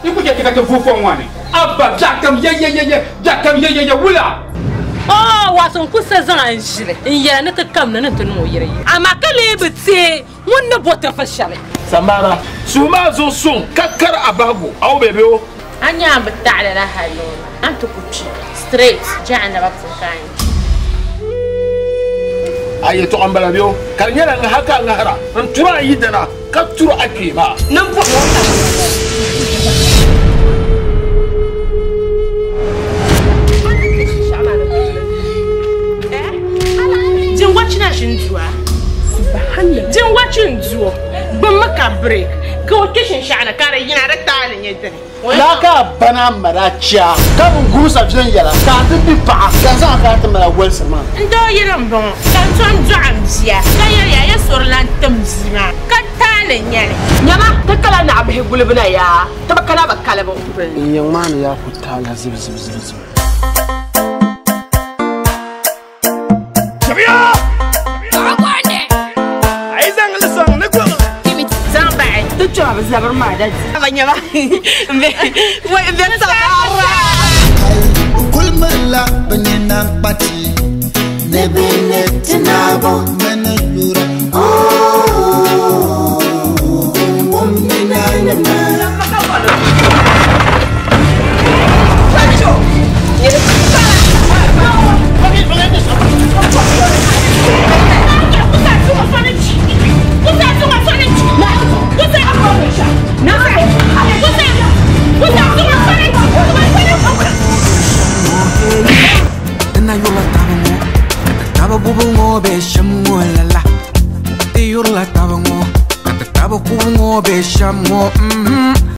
Yi ku chɛ ti ka ti vuui fɔŋ ŋɔ ni. Abba, biɛɣukam yɛyɛyɛyɛ, biɛɣukam yɛyɛyɛ, wula? Oo, wato n ku sa zaŋ a n-ʒili n-yɛla ni ti kamina ni nti niŋ o yiri yili. Amaa ka lee bi teei ŋun ni bo ti fa shɛli. Sambaara, suhum a zuɣu suŋ ka kari a bahigu, a o be bɛ o. A nya a ni bi taɣi lala hali ŋɔ maa, a ni ti ku kpi straight jahannama puuni ka a yɛn kpi. A yɛtɔɣa m-bala bɛ o, ka di nyɛla ŋaha ka a ŋahira n-turi a yidana ka turi a kpee maa. Laa ka a ba ni a ma daa chɛ a, ka bi guris a viɛnyɛla, ka a ti bi paɣa, ka a zaŋ a kana ti mali a wolisiri maa. N doo yili m-bɔŋɔ, ka n tom dɔɣi m bia, ka yɛli ya, ya suri lan tim bia maa, ka taali n-nyɛ li. Nyama, ti kala naɣibihi gulibu na yaa, ti bi kana bɛ kalibu. N yiŋ maa ni yaa ku taala zibizibizibizib. Kulmala bɛ nina kpati ne bɛ ne tinabo mene lura oh ummina nima.